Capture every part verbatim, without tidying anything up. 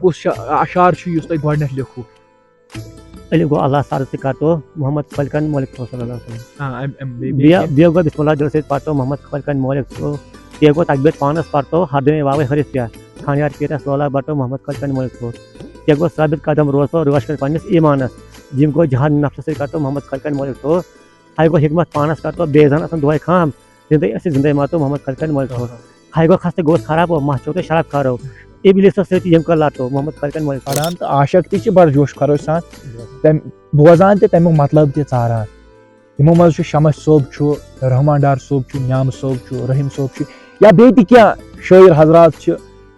کُس شا-، اشعار چھُ یُس تۄہہِ گۄڈٕنٮ۪تھ لیوٚکھوُ؟ علی گو اللہ سر سے کر تو محمد خلقن ملک تو صلی اللہ علیہ وسلم۔ آ، اَمہِ- اَمہِ بیٚیہِ- بیا بیٚیہِ- بیا گو بسم اللہ دل سے پڑھ تو محمد خلقن ملک تو۔ بیا گو تکبیر پانس پڑھ تو ہر دن واوے ہرس پیا۔ خانیار پیرس لولا بڑھ تو محمد خلقن ملک تو۔ بیا گو ثابت قدم روز تو روش کر پنس ایمانس۔ جم گو جہاد نفس سے کر تو محمد خلقن ملک تو۔ ہائی گو حکمت پانس کر تو بیزان اسن دعائے خام۔ زندے اسی زندے ماتو محمد خلقن ملک تو۔ ہائی گو خستہ گوس خراب ہو مہ چوتے شراب کھارو۔ ابلیس سۭتۍ یِم کر لاتو محمد خلقن ملک تو۔ پران تہٕ عاشق تہِ چھِ بڑٕ جوش خروش سان تَمہِ بوزان تہِ تَمیُک مطلب تہِ ژاران۔ یِمو منٛز چھُ شمس صٲب چھُ، رحمان ڈار صٲب چھُ، نیام صٲب چھُ، رحیم صٲب چھُ، یا بیٚیہِ تہِ کینٛہہ شٲعر حضرات چھِ۔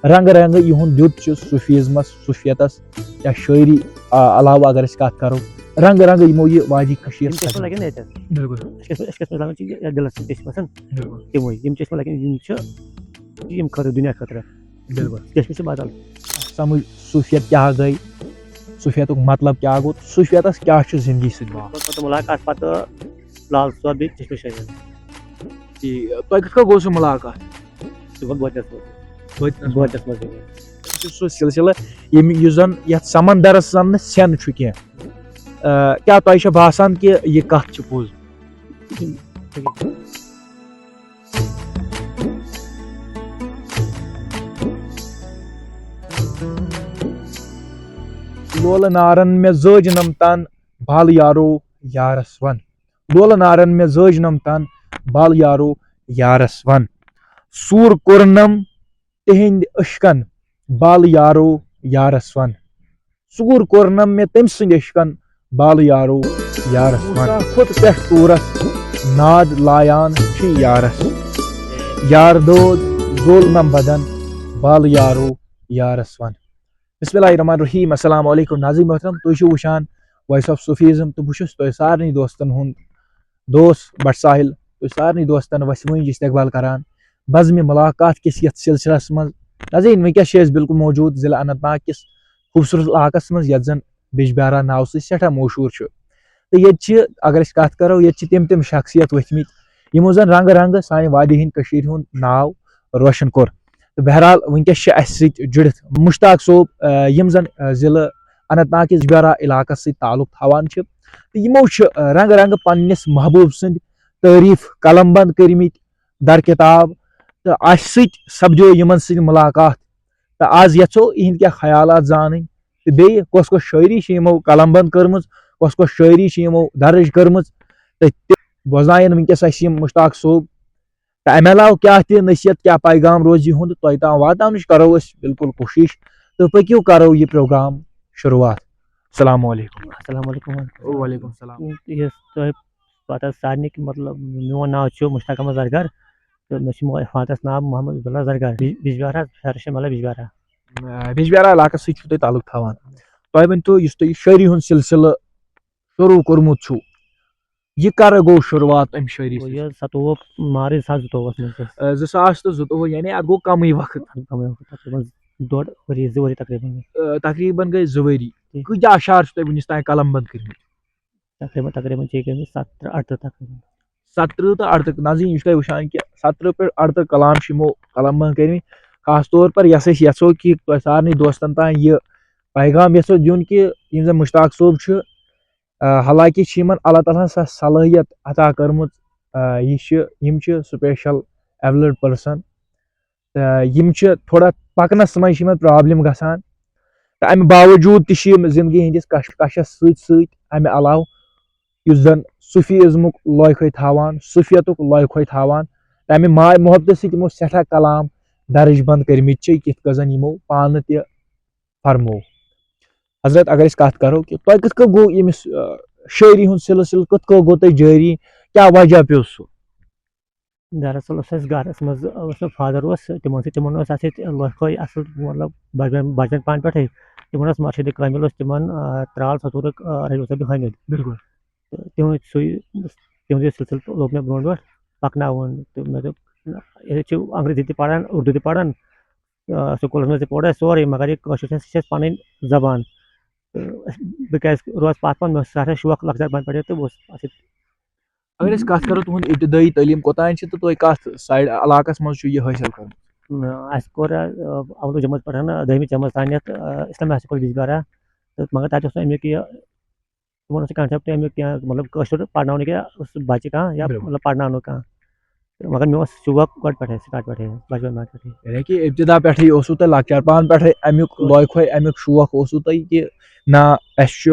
رنگہٕ رنگہٕ یِہُنٛد دیُت چھُ صوفیزمس، صوفیتس یا شٲعری آ، علاوٕ اگر أسۍ کتھ کرو، رنگہٕ رنگہٕ یِمو یہِ وادی کٔشیٖر یِم چھِ أسۍ سجٲو۔ لگان ییٚتٮ۪تھ۔ بِلکُل۔ أسۍ چھِ أسۍ چھِ أسۍ لگان چھِ یہِ دِلس سۭتۍ چھِ پسنٛد۔ بِلکُل۔ تِموٕے یِم چھِ أسۍ لگان یِم چھِ یِم خٲطرٕ دُنیا خٲطرٕ۔ بِلکُل۔ کیٛاہ چھِ مےٚ سُہ بدل۔ سمجھ صوفیت کیٛاہ گٔے، صوفیتُک مطلب کیٛاہ گوٚو، صوفیتس کیٛاہ چھُ زندگی سۭتۍ واسطہٕ۔ پتہٕ مُلاقات پتہٕ لال صٲب بیٚیہِ چشمہ شٲہی۔ ٹھیٖک، تۄہہِ کِتھ کٔنۍ گوٚو سُہ مُلاقات؟ سُہ گوٚو بوتلس منٛز۔ بٲتلَس منٛز۔ بوتلس منٛز۔ یہِ چھُ سُہ سلسلہٕ ییٚمہِ یُس زن یتھ سمندرس زن نہٕ سٮ۪ن چھُ کینٛہہ۔ آ، کیٛاہ تۄہہِ چھا باسان کہِ یہِ کتھ چھِ پوٚز؟ لولہٕ نارن مےٚ زٲج نم تن، بل یارو یارس ون۔ لولہٕ نارن مےٚ زٲج نم تن، بل یارو یارس ون۔ سوٗر کوٚرنم تِہنٛدِ عشقن، بل یارو یارس ون۔ سوٗر کوٚرنم مےٚ تٔمۍ سٕنٛدِ عشقن، بل یارو یارس ون۔ موسیٰ کھوٚت پٮ۪ٹھ طوٗرس، ناد لایان چھُ یارس۔ یار دود زول نم بدن، بل یارو یارس ون۔ بسم اللہ الرحمن الرحیم۔ السلام علیکم ناظرین محترم، تُہۍ چھِو وٕچھان Voice of Sufism تہٕ بہٕ چھُس تۄہہِ سارنٕے دوستن ہُنٛد دوست بٹ ساحل، تُہۍ سارنٕے دوستن وسہِ وٲنٛجہِ استقبال کران بزمِ ملاقات کِس یتھ سلسلس منٛز۔ ناظرین، وٕنکیٚس چھِ أسۍ بالکل موجود ضلع اننت ناگ کِس خوٗبصوٗرت علاقس منٛز، یتھ زن بجبیارا ناوٕ سۭتۍ سٮ۪ٹھاہ مشہوٗر چھُ۔ تہٕ ییٚتہِ چھِ، اگر أسۍ کتھ کرو، ییٚتہِ چھِ تِم تِم شخصیت ؤتھۍ مٕتۍ، یِمو زن رنگہٕ رنگہٕ سانہِ وادی ہٕنٛدۍ کٔشیٖرِ ہُنٛد ناو روشن کوٚر۔ تہٕ بہرحال، وٕنکیٚس چھِ اَسہِ سۭتۍ جُڑِتھ مشتاق صٲب، آ، یِم زَن، آ، ضلعہٕ اننت ناگ کِس بجبیارا علاقس سۭتۍ تعلق تھاوان چھِ۔ تہٕ یِمو چھِ، آ، رنگہٕ رنگہٕ پننِس محبوب سٕنٛدۍ تعریٖف قلم بند کٔرمٕتۍ در کِتاب۔ تہٕ اَسہِ سۭتۍ سپدیو یِمن سۭتۍ مُلاقات۔ تہٕ آز یژھو یِہنٛدۍ کینٛہہ خیالات زانٕنۍ۔ تہٕ بیٚیہِ کۄس کۄس شٲعری چھِ یِمو قلم بند کٔرمٕژ، کۄس کۄس شٲعری چھِ یِمو درٕج کٔرمٕژ۔ تہٕ تہِ بوزناون وٕنکیٚس اَسہِ یِم مشتاق صٲب۔ تہٕ اَمہِ علاوٕ کیٛاہ تہِ نصیحت، کیٛاہ پیغام روزِ یِہُنٛد تۄہہِ تام واتناونٕچ، کرو أسۍ بالکل کوٗشِش۔ تہٕ پٔکِو کرو یہِ پروگرام شروٗعات۔ السلام علیکم۔ السلام علیکم۔ وعلیکم السلام۔ یۄس تۄہہِ پتہ سارنٕے کہِ مطلب میون ناو چھُ مشتاق احمد زرگر تہٕ مےٚ چھُ مو-، فادرس ناو محمد عبداللہ زرگر، بج-، بجبیارا، فیرشن مطلب بجبیارا۔ آ، بجبیارا علاقس سۭتۍ چھُو تۄہہِ تعلق تھاوان۔ تۄہہِ ؤنۍ تو، یُس تۄہہِ یہِ شٲعری ہُنٛد سلسلہٕ شروٗع کوٚرمُت چھُو، یہِ کر گوٚو شروٗعات امہِ شٲعری گوٚو سۭتۍ؟ یہِ ستووُہ مارچ زٕ ساس زٕتووُہس منٛز چھُ اَسہِ۔ آ، زٕ ساس تہٕ زٕتووُہ، یعنی اتھ گوٚو کمٕے وقت۔ کمٕے وقت، تقریباً ڈۄڈ ؤری، زٕ ؤری تقریباً۔ آ، تقریباً گٔے زٕ ؤری۔ ٹھیٖک۔ کۭتیٛاہ اشعار چھِ تۄہہِ وٕنِس تام قلم بند کٔرمٕتۍ؟ تقریباً، تقریباً چھِ یہِ گٔمٕتۍ ستترٕہ، اَرترٕہ تقریباً۔ ستترٕہ تہٕ اَرترٕہ، ناظرین، یہِ چھُ تۄہہِ وٕچھان کہِ ستترٕہ پٮ۪ٹھ اَرترٕہ کلام چھِ یِمو قلم بند کٔرمٕتۍ۔ خاص طور پر یۄس أسۍ یژھو کہِ تۄہہِ سارنٕے دوستن تام یہِ پیغام یژھو دیُن کہِ یِم زن مشتاق صٲب چھِ، آ، حالانکہِ چھِ یِمن اللہ تعالیٰ ہن سۄ صلٲحیت عطا کٔرمٕژ، آ، یہِ چھِ، یِم چھِ special abled person۔ تہٕ یِم چھِ تھوڑا پکنس منٛز چھِ یِمن problem گژھان، تہٕ امہِ باوجوٗد تہِ چھِ یِم زندگی ہٕنٛدِس کش-، کشس سۭتۍ سۭتۍ امہِ علاوٕ یُس زن صوفی ازمُک لویہِ کھوے تھاوان، صوفیتُک لویہِ کھوے تھاوان، تہٕ امہِ ماے محبتہٕ سۭتۍ یِمو سٮ۪ٹھاہ کلام درج بند کٔرمٕتۍ چھِ، یِتھ کٔنۍ زن یِمو پانہٕ تہِ فرموو۔ حضرت، اگر أسۍ کتھ کرو کہِ تۄہہِ کِتھ کٔنۍ گوٚو ییٚمِس، آ، شٲعری ہُنٛد سلسلہٕ کِتھ کٔنۍ گوٚو تۄہہِ جٲری؟ کیٛاہ وجہ پیوٚو سُہ؟ دراصل اوس اَسہِ گرس منٛز، اوس مےٚ فادر اوس تِمن سۭتۍ، تِمن اوس اَتھ سۭتۍ لۄکھے اصل، مطلب بچپن، بچپن پانہٕ پٮ۪ٹھے۔ تِمن اوس مرشد کامل، اوس تِمن، آ، ترال ستوٗرُک، آ، رحیٖم صٲب حٲمد۔ بِلکُل۔ تہٕ تِہُنٛد سُے، تِہُنٛدُے سلسلہٕ لوٚگ مےٚ برونٛٹھ برونٛٹھ پکناوُن۔ تہٕ مےٚ دوٚپ، نہ، ییٚتہِ چھِ انگریزی تہِ پران، اردو تہِ پران، آ، سکوٗلس منٛز تہِ پوٚر اَسہِ سورُے، مگر یہِ کٲشُر چھِ اَسہِ، یہِ چھِ اَسہِ پنٕنۍ زبان۔ تہٕ بہٕ کیٛازِ روزٕ پتھ پتھ، مےٚ اوس سٮ۪ٹھاہ شوق لۄکچار پانہٕ پٮ۪ٹھے تہٕ بہٕ اوسُس اَتھ سۭتۍ۔ اگر أسۍ کتھ کرو تُہُنٛد ابتدٲیی تعلیٖم کوٚتام چھِ تہٕ تُہۍ کتھ سایڈ علاقس منٛز چھُ یہِ حٲصِل کوٚرمُت؟ اَسہِ کوٚر اَولُک جمٲژ پٮ۪ٹھ دٔہمہِ جمٲژ تام یَتھ اسلام ہاے سکوٗل بِجبارہ، تہٕ مگر تَتہِ اوس نہٕ اَمیُک یہِ، تِمَن اوس نہٕ کانسیپٹ اَمیُک کینٛہہ، مطلب کٲشُر پَرناونہٕ کینٛہہ، سُہ بَچہِ کانٛہہ یا بِلکُل۔ مطلب پَرناونُک کانٛہہ۔ تہٕ مگر مےٚ اوس شوق گۄڈٕ پٮ۪ٹھَے، سٹاٹ پٮ۪ٹھَے، بچپن پٮ۪ٹھَے۔ یعنی کہِ ابتدا پٮ۪ٹھٕے اوسوٕ تۄہہِ لۄکچار پان پٮ۪ٹھٕے اَمیُک لوے کھوے، اَمیُک شوق اوسوٕ تۄہہِ کہِ نہ، اَسہِ چھُ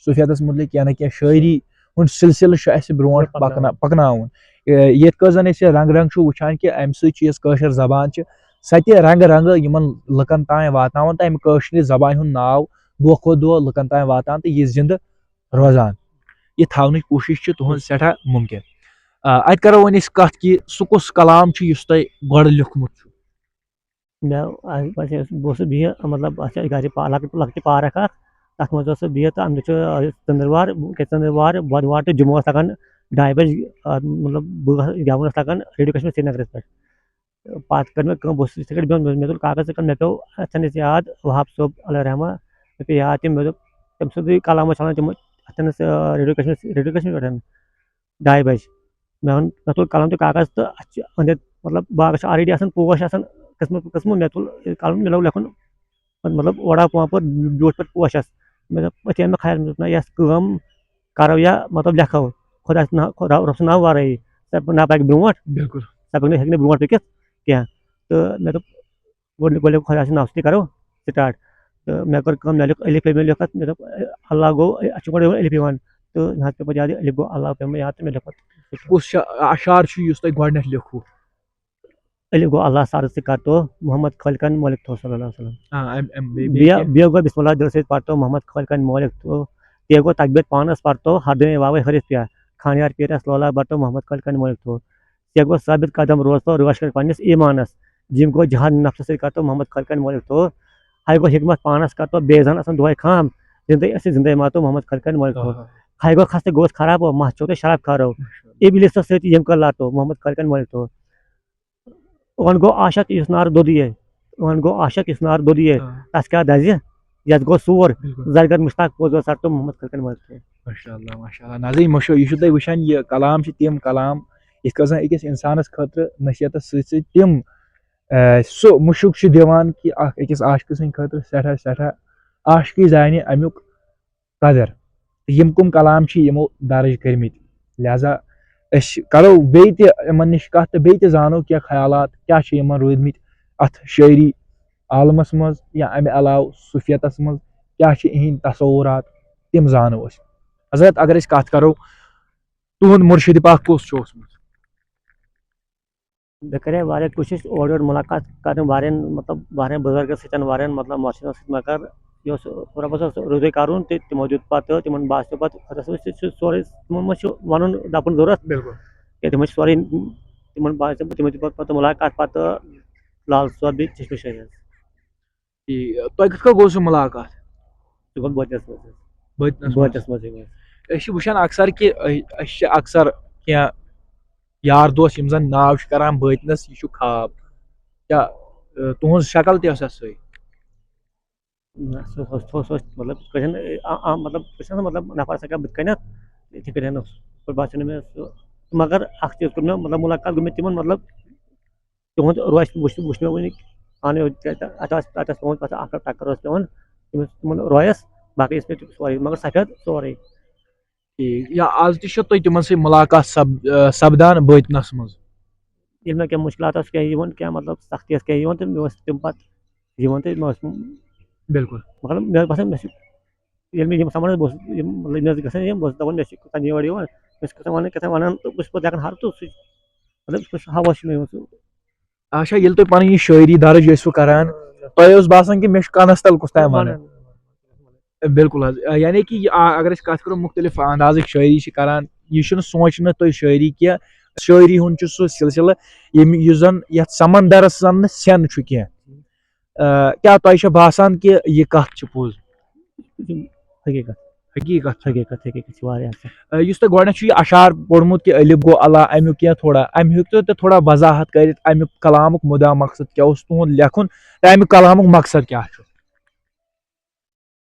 صوفیتَس مُتعلِق کینٛہہ نہ کینٛہہ شٲعری ہُنٛد سلسلہٕ چھُ اَسہِ برونٛٹھ برونٛٹھ پَکناو-، پَکناوُن۔ پَکناوُن۔ اے، ییٚتہِ کٔژ زَن أسۍ یہِ رنٛگ رنٛگ چھُ وٕچھان کہِ اَمہِ سۭتۍ چھِ یۄس کٲشِر زبان چھِ، سۄ تہِ رنٛگہٕ رنٛگہٕ یِمَن لُکَن تام واتناوان تہٕ اَمہِ کٲشرِ زبانہِ ہُنٛد ناو دۄہ کھۄتہٕ دۄہ لُکَن تام واتان تہٕ یہِ زِندٕ روزان۔ یہِ تھاونٕچ کوٗشِش چھِ تُہٕنٛز سٮ۪ٹھاہ مُمکِن۔ آ، اَتہِ کَرو وۄنۍ أسۍ کَتھ کہِ سُہ کُس کلام چھُ یُس تۄہہِ گۄڈٕ لیوٚکھمُت چھُ؟ مےٚ، آ، بہٕ اوسُس، بہٕ اوسُس بِہِتھ، مطلب، اَتھ چھِ گَرِ پا-، لۄکٕٹ، لۄکٕٹ پارک اَکھ، تَتھ منٛز اوسُس بِہِتھ تہٕ اَمہِ دۄہ چھُ، آ، یہِ ژٔنٛدٕروار، کہِ ژٔنٛدٕروار، بۄدوار تہٕ جُمعہ اوس لَگان ڈاے بَجہِ، آ، مطلب، بہٕ گژھٕ، گٮ۪وُن اوس لَگان ریڈیو کشمیر سرینگرَس پٮ۪ٹھ۔ پَتہٕ کٔر مےٚ کٲم، بہٕ اوسُس یِتھَے کٔٹھۍ بِہُن، مےٚ، مےٚ تُل کاغذ، ژٕ کَر، مےٚ پیوٚو اَتھَنَس یاد وہاب صٲب علیہ رحمہ، مےٚ پیوٚو یاد تٔمۍ، مےٚ دوٚپ، تٔمۍ سُنٛدُے کلام اوس چَلان تِمو اَتھَنَس، آ، ریڈیو کشمیر، ریڈیو کشمیر پٮ۪ٹھ ڈاے بَجہِ۔ مےٚ ووٚن، مےٚ تُل قلم تہٕ کاغذ تہٕ اَتھ چھِ أنٛدرۍ، مطلب، باغَس چھِ already آسان پوش آسان قٕسمہٕ قٕسمہٕ، مےٚ تُل قلم، مےٚ لوگ لیکھُن، مطلب، وڑا پوٗ پٲٹھۍ بیوٗٹھ پٲٹھۍ پوشَس۔ مےٚ دوٚپ، أتھی آو مےٚ خیال، مےٚ دوٚپ، نہ، یَتھ کٲم کَرو یا، مطلب، لیکھو خۄدا سٕنٛدِ نا-، خۄدا رۄب سٕنٛدِ ناوٕ وَرٲیی۔ سۄ نہ پَکہِ برونٛٹھ، بِلکُل۔ سۄ پَکہِ نہٕ، ہیٚکہِ نہٕ برونٛٹھ پٔکِتھ کینٛہہ۔ تہٕ مےٚ دوٚپ، گۄڈٕ، گۄڈٕ خۄدا سٕنٛدِ ناوٕ سۭتی کَرو start۔ تہٕ مےٚ کٔر کٲم، مےٚ لیوٚکھ الف، مےٚ لیوٚکھ اَتھ، مےٚ دوٚپ، اللہ گوٚو، اَتھ چھُ گۄڈٕ یِوان الف یِوان۔ تہٕ مےٚ حظ پیوٚو پَتہٕ یاد، الف گوٚو اللہ پیوٚو مےٚ یاد تہٕ مےٚ لیوٚکھ پَتہٕ۔ کُس شا-، اشعار چھُ یُس تۄہہِ گۄڈٕنٮ۪تھ لیوٚکھوُ؟ الف گوٚو اللہ سارٕ سۭتۍ کَرتو، محمد خٲلقن مٲلِک تھو صلی اللہ علیہ وسلم۔ آ، اَمہِ، اَمہِ بیٚیہِ، بیٚیہِ بیٚیہِ کینٛہہ؟ بیٚیہِ گوٚو بسم اللہ دِلہٕ سۭتۍ پَرتو، محمد خٲلقن مٲلِک تھو۔ تے گوٚو تکبیر پانَس پَرتو، ہر دُنیا واوے حٲرِتھ پیٚیہِ۔ خانیار پیٖرَس لولہ بَرتو، محمد خٲلقن مٲلِک تھو۔ ژےٚ گوٚو ثٲبت قدم روزتو رٲچھ کٔرِتھ پننِس ایٖمانس۔ جِم گوٚو جہاد نفسس سۭتۍ کرتو محمد خٲلقن مٲلِک تو۔ ہاے گوٚو حکمت پانس کرتو بیٚیہِ زن آسان دۄہے خام۔ زندے ٲسِتھ زندے ماتو محمد خٲلقن مٲلِک تو۔ آہا۔ ہاے گوٚو خستہٕ گوٚوس خراب ہو، مس چھو تۄہہِ شراب کھارو۔ ماشاءاللہ۔ ابلیسس سۭتۍ یِم کٔر لڑتو محمد خٲلقن مٲلِک تو۔ وۄنۍ گوٚو عاشق یُس نار دوٚدُے۔ وۄنۍ گوٚو عاشق یُس نار دوٚدُے۔ آ۔ تس کیٛاہ دزِ؟ یتھ گوٚو سور۔ بِلکُل۔ زرگر مشتاق پوٚز اوس سر تو محمد خٲلقن مٲلِک تو۔ ماشاءاللہ، ماشاءاللہ۔ نظرِ مشو، یہِ چھُو تۄہہِ وٕچھان، یہِ کلام چھِ تِم کلام، یِتھ کٔنۍ زَن أکِس اِنسانَس خٲطرٕ نصیحتَس سۭتۍ سۭتۍ تِم، آ، سُہ مُشُک چھُ دِوان کہِ اَکھ أکِس عاشقہٕ سٕنٛدِ خٲطرٕ سٮ۪ٹھاہ، سٮ۪ٹھاہ عاشقٕے زانہِ اَمیُک قدر۔ تہٕ یِم کٕم کلام چھِ یِمو درٕج کٔرمٕتۍ؟ لہذا أسۍ کَرو بیٚیہِ تہِ یِمَن نِش کَتھ تہٕ بیٚیہِ تہِ زانو کینٛہہ خیالات، کیٛاہ چھِ یِمَن روٗدۍمٕتۍ اَتھ شٲعری عالمَس منٛز یا اَمہِ علاوٕ صوٗفیَتَس منٛز، کیٛاہ چھِ یِہِنٛدۍ تصورات، تِم زانو أسۍ۔ حضرت، اگر أسۍ کَتھ کَرو، تُہُنٛد مُرشِد پاک کُس چھُ اوسمُت؟ مےٚ کَرے واریاہ کوٗشِش اورٕ یورٕ مُلاقات کَرٕنۍ واریاہَن، مطلب، واریاہَن بُزرگَن سۭتۍ، واریاہَن، مطلب، مُحسِنَن سۭتۍ، مگر یہِ اوس رۄبَس اوس رُدُے کَرُن تہٕ تِمو دیُت پَتہٕ، تِمَن باسیو پَتہٕ خۄدا صٲبَس سۭتۍ چھُ سورُے، تِمَن منٛز چھُ وَنُن دَپُن ضوٚرَتھ۔ بِلکُل۔ کہِ تِمَن چھُ سورُے، تِمَن باسیو، تِمو دیُت پَتہٕ، پَتہٕ مُلاقات پَتہٕ لال صٲب بیٚیہِ چشمہ شاہی حظ۔ ٹھیٖک۔ تۄہہِ کِتھ کٔنۍ گوٚو سُہ مُلاقات؟ سُہ گوٚو بٲتِنَس منٛز حظ۔ بٲتِنَس منٛز۔ بٲتِنَس منٛز حظ۔ أسۍ چھِ وٕچھان اکثر کہِ، أسۍ چھِ اکثر کینٛہہ یار دوس یِم زَن ناو چھِ کران بٲتِنَس، یہِ چھُ خاب۔ کیٛاہ، اَ، تُہٕنٛز شکل تہِ ٲسا سۄے؟ نہ، سُہ اوس، سُہ اوس، سُہ اوس، مطلب، یِتھ کٲٹھۍ، آ، آ، مطلب، بہٕ چھُس نہ، مطلب، نفر آسان کانٛہہ بٕتھِ کَنٮ۪تھ، یِتھَے کٲٹھۍ اوس، پَتہٕ باسیو نہٕ مےٚ سُہ۔ مگر اَکھ چیٖز کوٚر مےٚ، مطلب، مُلاقات گوٚو مےٚ تِمَن، مطلب، تِہُنٛد رویس وٕچھ، وٕچھ مےٚ وٕنہِ پانَے، اَتہِ آسہِ، اَتہِ آسہِ تُہُنٛد پَتہٕ اَکھ ٹَکَر اوس پٮ۪وان تِمَن، تِمَن رویَس، باقٕے ٲسۍ مےٚ تِم سورُے، مگر سفید سورُے۔ ٹھیٖک۔ یا آز تہِ چھِ تۄہہِ تِمَن سۭتۍ مُلاقات سَپ-، اَ، سَپدان بٲتِنَس منٛز؟ ییٚلہِ مےٚ کینٛہہ مُشکِلات آسہِ، کینٛہہ یِوان، کینٛہہ مطلب سختی آسہِ کینٛہہ یِوان، تہٕ مےٚ اوس تِم پَتہٕ یِوان تہٕ مےٚ اوس بِلکُل۔ مطلب، مےٚ اوس باسان، مےٚ چھُ، ییٚلہِ مےٚ یِم سَمجھان، بہٕ اوسُس، یِم، مطلب، مےٚ ٲس گژھان یِم، بہٕ اوسُس دَپان، مےٚ چھِ کَتھ یورٕ یِوان، مےٚ چھِ کَتھ وَنان، کَتھ وَنان، تہٕ بہٕ چھُس پَتہٕ لیکھان حرف تہٕ سُہ چھُ، مطلب، یُس مےٚ سُہ حواس چھُ مےٚ یِوان سُہ۔ اچھا، ییٚلہِ تُہۍ پَنٕنۍ یہِ شٲعری درٕج ٲسوٕ کران، تۄہہِ اوس باسان کہِ مےٚ چھُ کَنَس تَل کُس تام وَنان۔ بِلکُل حظ۔ آ، یعنی کہِ یہِ، آ، اگر أسۍ کَتھ کَرو، مُختٔلِف اَندازٕکۍ شٲعری چھِ کَران، یہِ چھُنہٕ سونٛچنہٕ تُہۍ شٲعری کینٛہہ۔ شٲعری ہُنٛد چھُ سُہ سِلسِلہٕ، ییٚمہِ، یُس زَن یَتھ سَمندَرَس زَن نہٕ سٮ۪نٛد چھُ کینٛہہ۔ آ، کیٛاہ تۄہہِ چھےٚ باسان کہِ یہِ کَتھ چھِ پوٚز؟ حقیٖقت۔ حقیٖقت۔ حقیٖقت، حقیٖقت چھِ واریاہ اَصٕل۔ آ، یُس تۄہہِ گۄڈٕنٮ۪تھ چھُ یہِ اَشعار پوٚرمُت کہِ الف گوٚو اللہ، اَمیُک کینٛہہ تھوڑا، اَمہِ ہیٚکِو تُہۍ تھوڑا وضاحت کٔرِتھ، اَمیُک کلامُک مُدا مقصد کیٛاہ اوس تُہُنٛد لیکھُن تہٕ اَمیُک کلامُک مقصد کیٛاہ چھُ؟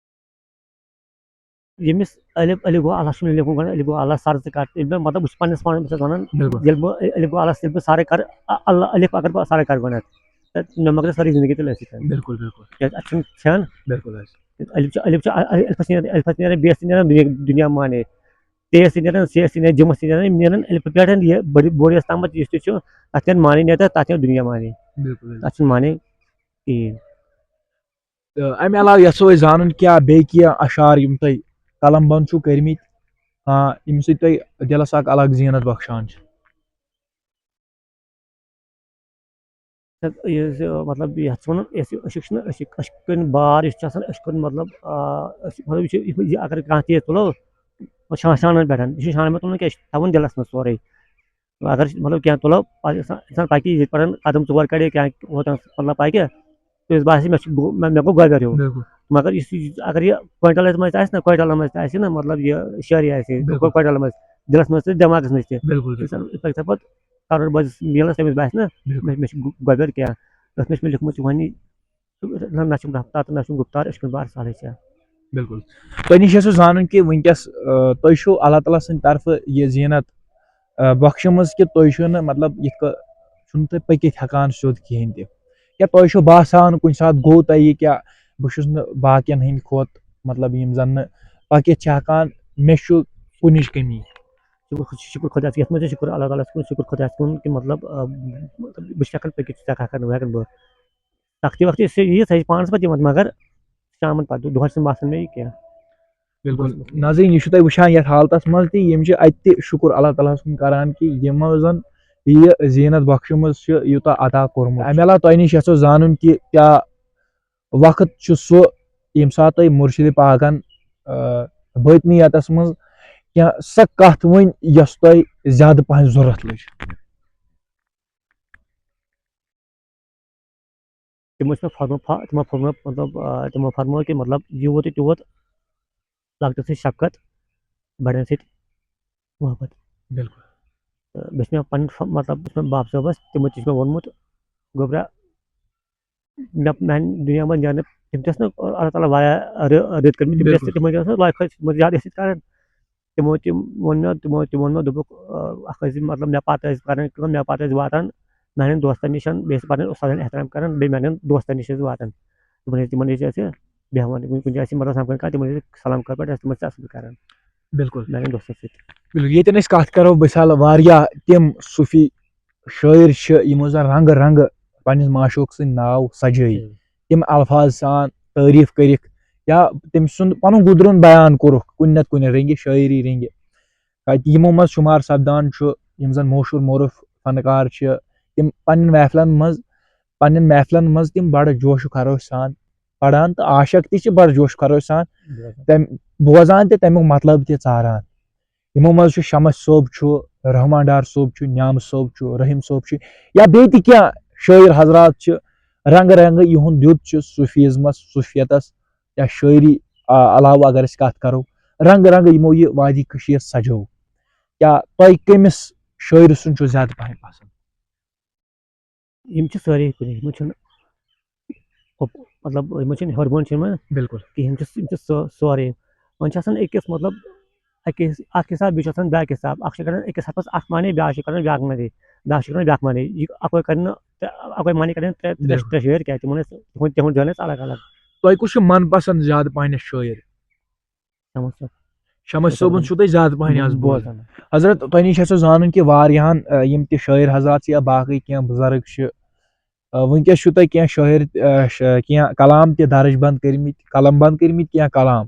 ییٚمِس الف، الف گوٚو اللہ چھُنہٕ لیکھُن گۄڈٕ، الف گوٚو اللہ سر ژٕ کر۔ ییٚلہِ مےٚ، مطلب، بہٕ چھُس پننِس پانس بہٕ چھُس وَنان، بِلکُل۔ ییٚلہِ بہٕ الف گوٚو اللہ، ییٚلہِ بہٕ سارے کر، ا-، اللہ الف اگر بہٕ سارے کر گۄڈٕنٮ۪تھ، تہٕ مےٚ مۄکلے سٲرٕے زندگی تیٚلہِ أتھۍ سۭتۍ۔ بِلکُل بِلکُل۔ کیٛازِ اَتھ چھُنہٕ کھٮ۪ن۔ بِلکُل حظ۔ الف چھُ الف چھُ الفس نیران، الفس نیران بیس تہِ نیران دُنیا دُنیا معنی، تیس تہِ نیران، سیس تہِ نیران، جمس تہِ نیران، یِم نیران الف پٮ۪ٹھ یہِ بٔڑ بوٚڑ یس تامتھ یُس تہِ چھُ، تتھ نیران معنی نیران، تتھ نیران دُنیا معنی۔ بِلکُل حظ۔ تتھ چھُنہٕ معنی کِہیٖنۍ۔ تہٕ امہِ علاوٕ یژھو أسۍ زانُن کیٛاہ بیٚیہِ کینٛہہ اشعار یِم تۄہہِ قلم بند چھُو کٔرمٕتۍ، آ، ییٚمہِ سۭتۍ تۄہہِ دِلس اکھ الگ زینت بخشان چھِ؟ تہٕ یہِ زِ مطلب یتھ چھِ ونان أسۍ أسۍ چھِنہٕ أسۍ أسۍ کُن بار یُس چھُ آسان أسۍ کُن مطلب آ، أسۍ مطلب یہِ چھُ یہِ اگر کانٛہہ تیز تُلو شان شانن پٮ۪ٹھ، یہِ چھُ شانن پٮ۪ٹھ تُلُن کینٛہہ، یہِ چھُ تھاوُن دِلس منٛز سورُے۔ اگر مطلب کینٛہہ تُلو پتہٕ انسان انسان پکہِ ییٚتہِ پٮ۪ٹھ قدم ژور کڑِ کینٛہہ ووت مطلب پکہِ، تٔمِس باسہِ مےٚ چھُ گوٚو مےٚ مےٚ گوٚو گۄبیر ہیوٗ۔ بِلکُل۔ مگر یُس یہِ اگر یہِ کوینٹلس منٛز تہِ آسہِ نہ، کوینٹلس منٛز تہِ آسہِ نہ مطلب یہِ شٲعری آسہِ بِلکُل۔ کوینٹلس منٛز، دِلس منٛز تہِ دٮ۪ماغس منٛز تہِ، بِلکُل بِلکُل۔ انسان پتہٕ کرور بٲژ میلس تٔمِس باسہِ نہ بِلکُل۔ مےٚ مےٚ چھُ گۄ- گۄبیر کینٛہہ، یتھ منٛز چھُ مےٚ لیوٗکھمُت چھُ وۄنی نہ نہ چھُم رفتار تہٕ نہ چھُم گُفتار، أچھ کُن بار سہلٕے چھےٚ۔ بِلکُل۔ تۄہہِ نِش چھُ سُہ زانُن کہِ وٕنکیٚس آ، تۄہہِ چھُو اللہ تعالیٰ سٕنٛدِ طرفہٕ یہِ زینت آ، بخشمٕژ کہِ تُہۍ چھِو نہٕ مطلب یِتھ کٔنۍ چھُنہٕ تُہۍ پٔکِتھ ہٮ۪کان سیوٚد کِہیٖنۍ تہِ؟ کیٛاہ تۄہہِ چھُو باسان کُنہِ ساتہٕ گوٚو تۄہہِ یہِ کیٛاہ بہٕ چھُس نہٕ باقین ہٕنٛدِ کھۄتہٕ مطلب یِم زن نہٕ پٔکِتھ چھِ ہٮ۪کان، مےٚ چھُ کُنِچ کٔمی؟ شُکُر خۄ- شُکُر خۄدایَس کُن، یَتھ منٛز چھِ شُکُر اللہ تعالیٰ ہَس کُن، شُکُر خۄدایَس کُن کہِ مطلب آ، بہٕ چھُس ہٮ۪کان پٔکِتھ، ژٕ ہٮ۪کہٕ ہٮ۪کَکھ نہٕ، بہٕ ہٮ۪کَکھ بہٕ۔ سختی وختی چھِ یہِ، سۄ چھِ پانَس پَتہٕ یِوان، مگر شامَن پَتہٕ دۄہَس چھِنہٕ باسان مےٚ یہِ کینٛہہ۔ بِلکُل۔ ناظریٖن، یہِ چھُو تۄہہِ وٕچھان یَتھ حالتَس منٛز تہِ، یِم چھِ اَتہِ تہِ شُکُر اللہ تعالیٰ ہَس کُن کَران کہِ یِمو زَن یہِ زیٖنت بخشمٕژ چھِ، یوٗتاہ عطا کوٚرمُت۔ اَمہِ علاوٕ تۄہہِ نِش یَژھو زانُن کہِ کیٛاہ وقت چھُ سُہ، ییٚمہِ ساتہٕ تۄہہِ مُرشِدِ پاکَن، آ، بٲطنیَتَس منٛز کینٛہہ سۄ کَتھ ؤنۍ، یۄس تۄہہِ زیادٕ پَہَن ضوٚرَتھ لٔج؟ تِمو چھُ مےٚ فرمو-، فا-، تِمو فرمو-، مطلب، آ، تِمو فرموو کہِ، مطلب، یوٗت تہٕ تیوٗت لۄکٹٮ۪ن سۭتۍ شفقت، بَڑٮ۪ن سۭتۍ محبت۔ بِلکُل۔ تہٕ بیٚیہِ چھُ مےٚ پَنٕنۍ ف-، مطلب، یُس مےٚ بَب صٲب اوس، تِمو تہِ چھُ مےٚ ووٚنمُت، گوٚبرا، مےٚ، میٛانہِ دُنیا منٛز نیرنہٕ، تِم تہِ ٲسۍ نہٕ اللہ تعالیٰ واریاہ رِ-، رٕتۍ کٔرمٕتۍ، تِم تہِ ٲسۍ، بِلکُل۔ تِمن تہِ ٲس نہٕ لایق، تِمن زیادٕ ٲسۍ کران۔ تِمو تہِ ووٚن مےٚ، تِمو تہِ ووٚن مےٚ، دوٚپُکھ، آ، اکھ ٲسۍ زِ، مطلب، مےٚ پتہٕ ٲسۍ کران کٲم، مےٚ پتہٕ ٲسۍ واتان میٛانٮ۪ن دوستن نِش، بیٚیہِ ٲسۍ پنٕنٮ۪ن اُستادن احترام کران، بیٚیہِ میٛانٮ۪ن دوستن نِش ٲسۍ واتان۔ تِمن ٲسۍ، تِمن نِش ٲسۍ بیٚہوان، کُنہِ، کُنہِ جایہِ ٲسۍ مطلب سمکھان کانٛہہ، تِمن ٲسۍ سلام کران، پتہٕ ٲسۍ تِمن سۭتۍ اصٕل کران۔ بِلکُل۔ میٛانٮ۪ن دوستن سۭتۍ۔ بِلکُل۔ ییٚتٮ۪ن أسۍ کَتھ کَرو، مِثال، واریاہ تِم صوٗفی شٲعر چھِ، یِمو زَن رنٛگہٕ رنٛگہٕ پنٛنِس معشوٗق سٕنٛدۍ ناو سَجٲوۍ۔ تِم الفاظ سان تعریٖف کٔرِکھ یا تٔمۍ سُنٛد پَنُن گُزرُن بیان کوٚرُکھ کُنہِ نَتہٕ کُنہِ رنٛگہِ، شٲعری رنٛگہِ۔ کَتہِ یِمو منٛز شُمار سَپدان چھُ، یِم زَن مشہوٗر معروٗف فنکار چھِ، تِم پنٛنٮ۪ن محفلَن منٛز، پنٛنٮ۪ن محفلَن منٛز تِم بَڑٕ جوش و خروش سان پَران تہٕ عاشق تہِ چھِ بَڑٕ جوش و خروش سان تَمہِ بوزان تہِ، تَمیُک مطلب تہِ ژاران۔ یِمو منٛز چھُ شمس صٲب چھُ، رحمان ڈار صٲب چھُ، نیامہٕ صٲب چھُ، رحیم صٲب چھُ، یا بیٚیہِ تہِ کینٛہہ شٲعر حضرات چھِ، رنٛگہٕ رنٛگہٕ یِہُنٛد دیُت چھُ صوٗفیزمس، صوٗفیتس یا شٲعری، آ، علاوٕ اگر أسۍ کتھ کرو، رنٛگہٕ رنٛگہٕ یِمو یہِ وادی کٔشیٖر سجٲو۔ کیا تۄہہِ کٔمِس شٲعرٕ سُنٛد چھُ زیادٕ پہم پسنٛد؟ یِم چھِ سٲری کُنہِ، یِمن چھُنہٕ ہُہ-، مطلب، یِمن چھُنہٕ ہیوٚر بۄن چھُنہٕ یِمن بِلکُل۔ کِہیٖنۍ، یِم چھِ، یِم چھِ سٲ-، سورُے۔ وۄنۍ چھِ آسان أکِس، مطلب، اَکہِ حِس-، اَکھ حِساب، بیٚیہِ چھُ آسان بیٛاکھ حِساب۔ اَکھ چھِ کَران أکِس حرفَس اَکھ معنی، بیٛاکھ چھِ کَران بیٛاکھ معنی، بیٛاکھ چھِ کَران بیٛاکھ معنی۔ یہِ اَکوے کَرِ نہٕ ترٛےٚ، اَکوے معنی کَرن ترٛےٚ، ترٛےٚ، بِلکُل۔ ترٛےٚ شٲعر کیٛاہ؟ تِمَن ٲسۍ، تِہُنٛد، تِہُنٛد جان ٲسۍ الگ الگ۔ تۄہہِ کُس چھُ من پسنٛد زیادٕ پہنتھ شٲعر؟ شمس صٲب۔ شمس صٲبُن چھُو تۄہہِ زیادٕ پہن آز بوزان۔ بوزان۔ حضرت، تۄہہِ نِش ہسا زانُن کہِ واریاہن، آ، یِم تہِ شٲعر حضرات چھِ یا باقٕے کینٛہہ بُزرگ چھِ، آ، وٕنکیٚس چھُو تۄہہِ کینٛہہ شٲعر، آ، ش-، کینٛہہ کلام تہِ درج بند کٔرمٕتۍ، قلم بند کٔرمٕتۍ کینٛہہ کلام۔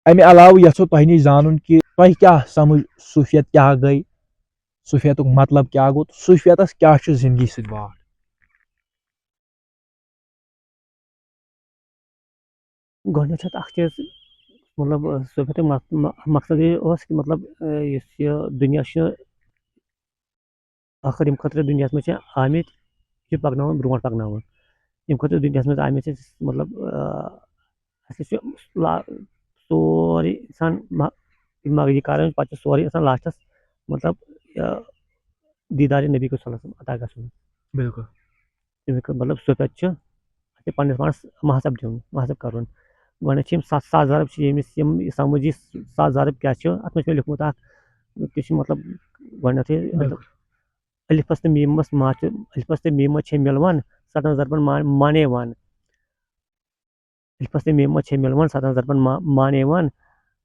امہِ علاوٕ یژھو تۄہہِ نِش زانُن کہِ تۄہہِ کیٛاہ سمجھ صوفیت کیٛاہ گٔے، صوفیتُک مطلب کیٛاہ گوٚو، تہٕ صوفیتس کیٛاہ چھُ زندگی سۭتۍ واٹھ؟ گۄڈٕنٮ۪تھ چھُ اَتھ اَکھ چیٖز، مطلب، صوفیتُک مق-، مق-، مقصد یہِ اوس کہِ، مطلب، یُس یہِ دُنیا چھُ، ٲخٕر ییٚمہِ خٲطرٕ دُنیاہَس منٛز چھِ آمٕتۍ، یہِ پَکناوُن، برونٛٹھ پَکناوُن۔ ییٚمہِ خٲطرٕ دُنیاہَس منٛز آمٕتۍ چھِ، مطلب، آ، اَسہِ چھِ لا-، سورُے اِنسان مَ-، مَ-، یہِ کَران، پَتہٕ چھُ سورُے اِنسان لاسٹَس، مطلب، یہِ دیٖدارِ نبی کُن صلی اللہ علیہ وسلم عطا گژھُن۔ بِلکُل۔ تَمیُک مطلب صوفیت چھُ اَسہِ پَنٕنِس پانَس محاسب دیُن، محاسب کَرُن۔ گۄڈٕنٮ۪تھ چھِ یِم سَتھ ساز ضرب چھِ ییٚمِس یِم یہِ سَمجھ یہِ ساز ضرب کیٛاہ چھُ، اَتھ منٛز چھُ مےٚ لیوٗکھمُت اَکھ، تہِ چھُ مطلب گۄڈٕنٮ۪تھٕے بِلکُل۔ الفس تہٕ میٖمس ما چھِ، الفس تہٕ میٖمس چھِ مِلوان، ستن ضربن ما-، معنی وان۔ الفس تہٕ میٖمس چھِ مِلوان، ستن ضربن ما-، معنی وان۔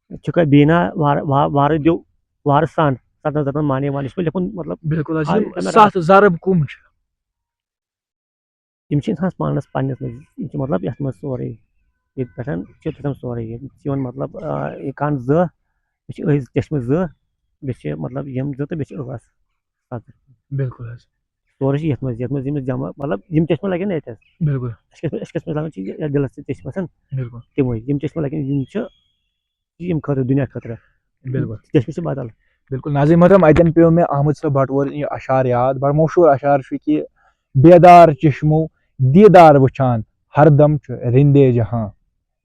چھُکھا بیٖنا وار-، وا-، وارٕ دیو، وارٕ سان، ستن ضربن معنی وان۔ یہِ چھُ مےٚ لیکھُن، مطلب، بِلکُل حظ، آ، یِم یہِ چھُ مےٚ ستھ ضرب کُم چھِ؟ یِم چھِ اِنسانَس پانَس پنٛنِس منٛز، یِم چھِ مطلب یَتھ منٛز سورُے، ییٚتہِ پٮ۪ٹھ چھِ تِم سورُے ییٚتہِ چھِ یِوان مطلب، آ، یہِ کَن زٕ، بیٚیہِ چھِ أزۍ چشمہٕ زٕ، بیٚیہِ چھِ مطلب یِم زٕ تہٕ بیٚیہِ چھِ ٲس سَتھ۔ بِلکُل حظ۔ سورُے چھِ یَتھ منٛز، یَتھ منٛز یِم جمع مطلب یِم چشمہٕ لَگن ییٚتہِ حظ۔ بِلکُل۔ أسۍ کِتھ پٲٹھۍ، أسۍ کِتھ پٲٹھۍ لَگان چھِ یہِ دِلَس تہٕ چشمَس، بِلکُل۔ تِمَے یِم چشمہٕ لَگن یِم چھِ یِم خٲطرٕ، دُنیا خٲطرٕ۔ بِلکُل۔ چشمہٕ چھِ بدل۔ بِلکُل۔ ناظرین محترم، اَتٮ۪ن پیوٚو مےٚ احمد صٲب بٹوٲرۍ یہِ اشعار یاد، بڑٕ مشہوٗر اشعار چھُ کہِ، بیدار چشمو دیٖدار وٕچھان، ہردم چھُ رِندے جہاں۔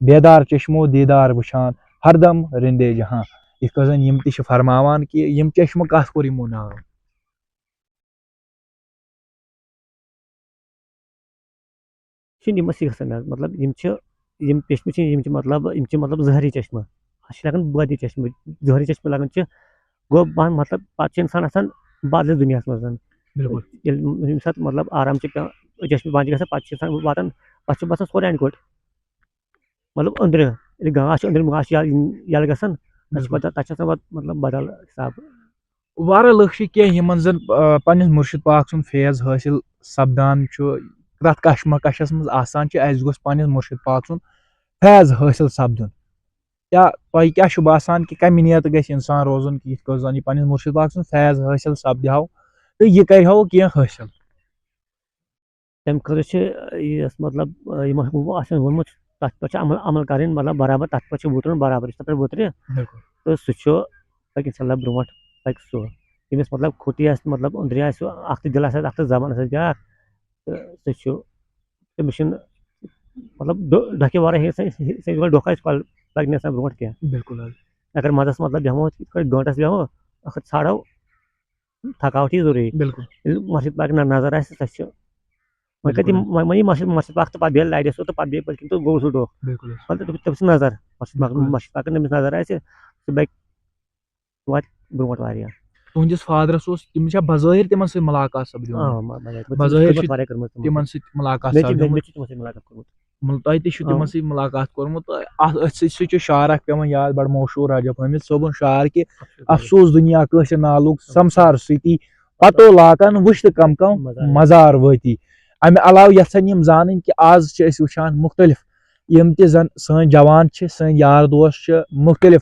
بیدار چشمو دیٖدار وٕچھان، ہردم رِندے جہاں۔ یِتھ کٔنۍ زَن یِم تہِ چھِ فرماوان کہِ یِم چشمہٕ کَتھ کوٚر یِمو ناو؟ چھِنہٕ یِم أسۍ گژھان حظ، مطلب، یِم چھِ، یِم چشمہٕ چھِ، یِم چھِ، مطلب، یِم چھِ، مطلب، ظٲہری چشمہٕ۔ اَسہِ چھِ لگان بٲدی چشمہٕ، ظٲہری چشمہٕ لگان چھِ، گوٚو، بہٕ، مطلب، پَتہٕ چھُ اِنسان آسان بدلِس دُنیاہَس منٛز۔ بِلکُل۔ ییٚلہِ ییٚمہِ ساتہٕ، مطلب، آرام چھِ پٮ۪وان، چشمہٕ بنٛد چھِ گژھان، پَتہٕ چھُ اِنسان واتان، پَتہٕ چھُ باسان سورُے اَنہِ گوٚٹ۔ مطلب، أنٛدرٕ، ییٚلہِ گاش چھُ أنٛدرِم گاش یَل-، یَلہٕ گژھان، تَتہِ چھُ بِلکُل۔ پَتہٕ، تَتہِ چھُ آسان پَتہٕ، مطلب، بدل حِساب۔ واریاہ لُکھ چھِ کینٛہہ یِمَن زَن، آ، پنٛنِس مُرشِد پاک سُنٛد فیض حٲصِل سَپدان چھُ، تَتھ کشمکشَس منٛز آسان چھِ، اَسہِ گوٚژھ پنٛنِس مُرشِد پاک سُنٛد فیض حٲصِل سَپدُن۔ کیٛاہ تۄہہِ کیٛاہ چھُ باسان کہِ کَمہِ نیتہٕ گژھِ اِنسان روزُن کہِ یِتھ کٔنۍ زَن یہِ پنٛنِس مُرشِد پاک سُنٛد فیض حٲصِل سَپدِ ہاو تہٕ یہِ کَرِ ہاو کینٛہہ حٲصِل؟ تَمہِ خٲطرٕ چھِ یہِ، یۄس مطلب، آ، یِمو آسہِ ووٚنمُت، تَتھ پٮ۪ٹھ چھُ عمل، عمل کَرٕنۍ، مطلب، برابر، تَتھ پٮ۪ٹھ چھُ وُترُن، برابر یُس تَتھ پٮ۪ٹھ وُترِ۔ بِلکُل۔ تہٕ سُہ چھُ پَکہِ اِنشاء اللہ برونٛٹھ، پَکہِ سُہ۔ ییٚمِس، مطلب، کھوٚتُے آسہِ، مطلب، أنٛدرِ آسہِ سُہ اَکھ تہٕ دِل آسہِ اَتھ اَکھ تہٕ زبان آسہِ اَتھ بیٛاکھ، تہٕ سُہ چھُ، تٔمِس چھُنہٕ، مطلب، ڈۄ-، ڈۄکھِ وَرٲے ہیٚکہِ سا، ہیٚکہِ سا یہِ دۄکھ آسہِ پَل-، پَکہِ نہٕ اِنسان برونٛٹھ کینٛہہ۔ بِلکُل حظ۔ اگر منٛزَس، مطلب، بیٚہمو، یِتھ پٲٹھۍ گٲنٛٹَس بیٚہمو، ٲخٕر ژھانٛڈو تھکاوٹھٕے ضروٗری۔ بِلکُل۔ ییٚلہِ مُرشِد پاک نہ-، نظر آسہِ، سۄ چھِ، وۄنۍ کَتہِ بِلکُل۔ یِم، وۄنۍ، وۄنۍ یہِ مُرشِد، مُرشِد پاک تہٕ پَتہٕ بیٚیہِ لَرِ سُہ تہٕ پَتہٕ بیٚیہِ پٔتۍ کِنۍ تہٕ گوٚو سُہ ڈوٚکھ۔ بِلکُل حظ۔ مطلب، تٔمِس، تٔمِس چھِ نظر، مُرشِد پاک، بِلکُل۔ مُرشِد پاکَن تٔمِس نظر آسہِ، سُہ بَکہِ واتہِ برونٛٹھ واریاہ۔ تُہٕنٛدِس فادرَس اوس، تٔمِس چھا بظٲہِر تِمَن سۭتۍ مُلاقات سَپدیومُت؟ آ، ما-، ما-، ما-، بظٲہِر خدمت چھِ واریاہ کٔرمٕژ تِمَن۔ تِمَن سۭتۍ مُلاقات مےٚ تہِ، مےٚ، سَپدیومُت؟ مےٚ تہِ چھِ تِمَن سۭتۍ مُلاقات کٔرمٕژ۔ مطلب، تۄہہِ تہِ چھُ آ۔ تِمن سۭتۍ مُلاقات کوٚرمُت۔ تہٕ اَتھ، أتھۍ سۭتۍ سۭتۍ چھُ شعر اکھ پٮ۪وان یاد، بڑٕ مشہوٗر رجب حٲمِد صٲبُن شعر کہِ، افسوس دُنیا کٲشِر نالُک سمسار سۭتی، پتو لاکن وٕچھ تہٕ کم کم مزار۔ مزار وٲتی۔ امہِ علاوٕ یژھن یِم زانٕنۍ کہِ آز چھِ أسۍ وٕچھان مُختٔلِف، یِم تہِ زن سٲنۍ جوان چھِ، سٲنۍ یار دوس چھِ، مُختٔلِف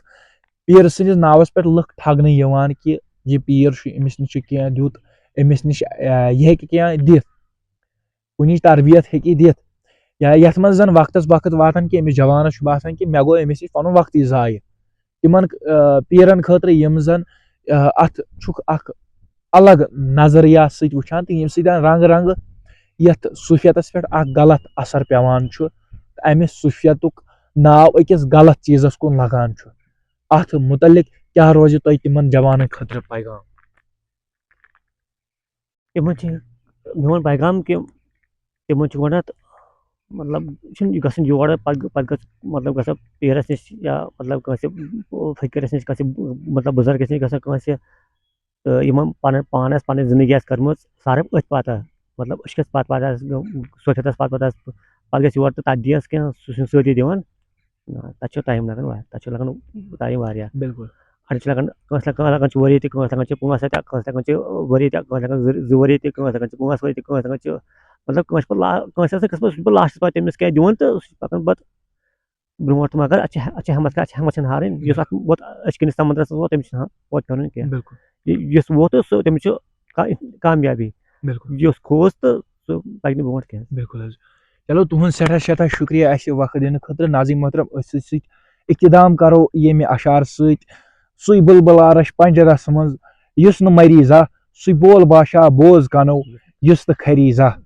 پیٖر سٕنٛدِس ناوس پٮ۪ٹھ لُکھ ٹھگنہٕ یِوان کہِ یہِ پیٖر چھُ، أمِس نِش چھُ کینٛہہ دیُت، أمِس نِش، آ، یہِ ہیٚکہِ کینٛہہ دِتھ۔ کُنِچ تربیت ہیٚکہِ دِتھ، یا یَتھ منٛز زَن وقتَس وقت واتان کہِ أمِس جوانَس چھُ باسان کہِ مےٚ گوٚو أمِس نِش پَنُن وقتٕے ضایع۔ تِمَن، آ، پیٖرَن خٲطرٕ یِم زَن، آ، اَتھ چھُکھ اَکھ الگ نظریہ سۭتۍ وٕچھان تہٕ ییٚمہِ سۭتۍ رنٛگہٕ رنٛگہٕ یَتھ صوٗفیتَس پٮ۪ٹھ اَکھ غلط اثر پٮ۪وان چھُ، تہٕ اَمہِ صوٗفیتُک ناو أکِس غلط چیٖزَس کُن لگان چھُ۔ اَتھ مُتعلِق کیٛاہ روزِ تۄہہِ تِمَن جوانَن خٲطرٕ پیغام؟ تِمن چھِ میون پیغام کہِ تِمن چھُ گۄڈٕنٮ۪تھ، مطلب، چھُنہٕ یہِ گژھُن یور، پتہٕ، پتہٕ گژھِ، مطلب، گژھو پیٖرس نِش یا، مطلب، کٲنٛسہِ فقیٖرس نِش، کٲنٛسہِ، مطلب، بُزرگس نِش گژھو کٲنٛسہِ، تہٕ یِمن پنٕنۍ، پانس پنٕنۍ زندگی آسہِ کٔرمٕژ صرف أتھۍ پتہٕ، مطلب، عشقس پتہٕ، پتہٕ آسہِ صوفیتس پتہٕ، پتہٕ آسہِ، پتہٕ گژھِ یور تہٕ تتھ دِیس کینٛہہ، سُہ چھُنہٕ سۭتی دِوان۔ آ، تَتھ چھُ ٹایم لَگان وا-، تَتھ چھُ لَگان ٹایم واریاہ۔ بِلکُل۔ اَڑٮ۪ن چھُ لَگان، کٲنٛسہِ لَگان، کٲنٛسہِ لَگان چھُ ؤری تہِ، کٲنٛسہِ لَگان چھِ پانٛژھ رٮ۪تھ، کٲنٛسہِ لَگان چھِ ؤری تہِ، کٲنٛسہِ لَگان زٕ، زٕ ؤری تہِ، کٲنٛسہِ لَگان چھِ پانٛژھ ؤری تہِ، کٲنٛسہِ لَگان چھِ، مطلب، کٲنٛسہِ پَتہٕ لا-، کٲنٛسہِ آسان قٕسمَت، سُہ چھُ پَتہٕ لاسٹَس پَتہٕ تٔمِس کینٛہہ دِوان تہٕ سُہ چھُ پَکان پَتہٕ برونٛٹھ۔ مگر اَتھ چھِ، اَتھ چھِ ہٮ۪مَتھ کَران، اَتھ چھِ ہٮ۪مَتھ چھَنہٕ ہارٕنۍ، یُس اَتھ ووت أچھ کِنِس سَمندرَس منٛز ووت، تٔمِس چھِنہٕ ہا-، ووت پٮ۪وان کینٛہہ۔ بِلکُل۔ یہِ-، یُس ووت تہٕ سُہ، تٔمِس چھُ کا-، کامیابی۔ بِلکُل۔ یُس کھوٗژ تہٕ سُہ پَکہِ نہٕ برونٛٹھ کینٛہہ۔ بِلکُل حظ۔ چلو، تُہُنٛد سٮ۪ٹھاہ، سٮ۪ٹھاہ شُکریہ اَسہِ وقت دِنہٕ خٲطرٕ۔ ناظرین محترم، أسۍ سۭتۍ سۭتۍ اختتام کرو ییٚمہِ اشعار سۭتۍ، سُے بُلبُل عرش پنجرس منٛز، یُس نہٕ مری زانٛہہ، سُے بول بادشاہ بوز کنو، یُس نہٕ کھری زانٛہہ۔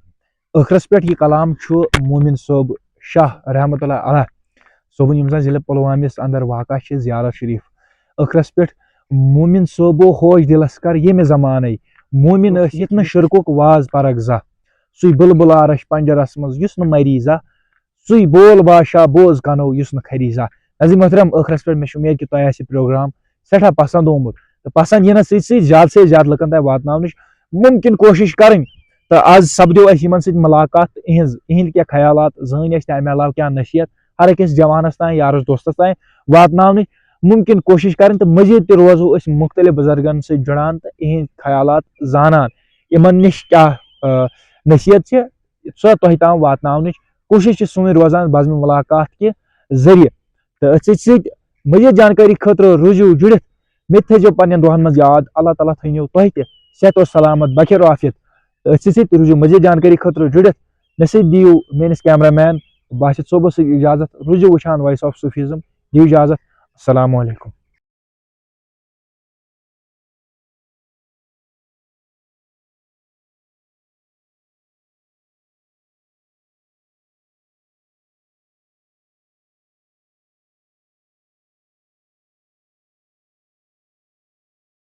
ٲخرس پٮ۪ٹھ یہِ کلام چھُ مومن صٲب شاہ رحمتہ اللہ علیہ صٲبُن، یِم زن ضلع پلوامس اندر واقع چھِ، زیارت شریف۔ ٲخرس پٮ۪ٹھ مومن صٲبو ہوش دِلس کر ییٚمہِ زمانَے، مومن ٲسِتھ نہٕ شرکُک واز پرکھ زانٛہہ۔ سُے بُلبُل عرش پنجرس منٛز یُس نہٕ مری زانٛہہ، سُے بول بادشاہ بوز کنو یُس نہٕ کھری زانٛہہ۔ ناظرین محترم، ٲخرس پٮ۪ٹھ مےٚ چھِ اُمید کہِ تۄہہِ آسہِ یہِ پروگرام سٮ۪ٹھاہ پسند آمُت۔ تہٕ پسند یِنس سۭتۍ سۭتۍ زیادٕ سے زیادٕ لُکن تام واتناونٕچ مُمکِن کوٗشِش کَرٕنۍ۔ تہٕ آز سَپدیو اَسہِ یِمَن سۭتۍ مُلاقات تہٕ اِہِنٛز، اِہِنٛدۍ کیٛاہ خیالات، زٲنۍ اَسہِ تہٕ اَمہِ علاوٕ کیٛاہ نصیحت ہر أکِس جوانَس تام، یارَس دوستَس تام واتناونٕچ۔ مُمکِن کوٗشِش کَرٕنۍ تہٕ مٔزیٖد تہِ روزو أسۍ مُختٔلِف بُزرگَن سۭتۍ جُڑان تہٕ اِہِنٛدۍ خیالات زانان، یِمَن نِش کیٛاہ، آ، نصیحت چھِ، سۄ تۄہہِ تام واتناونٕچ کوٗشِش چھِ سٲنۍ روزان بزمِ مُلاقات کہِ ذٔریعہٕ۔ تہٕ أتھۍ سۭتۍ سۭتۍ مزید جانکٲری خٲطرٕ روٗزِو جُڑِتھ۔ مےٚ تہِ تھٲیزیو پننٮ۪ن دۄہن منٛز یاد۔ اللہ تعالیٰ تھٲینو تۄہہِ تہِ صحت و سلامت، بخیر و عافیت۔ تہٕ أتھۍ سۭتۍ سۭتۍ روٗزِو مزید جانکٲری خٲطرٕ جُڑِتھ۔ مےٚ سۭتۍ دِیِو میٲنِس cameraman باسط صٲبس سۭتۍ اجازت۔ روٗزِو وٕچھان Voice of Sufism۔ دِیِو اجازت۔ السلام علیکم۔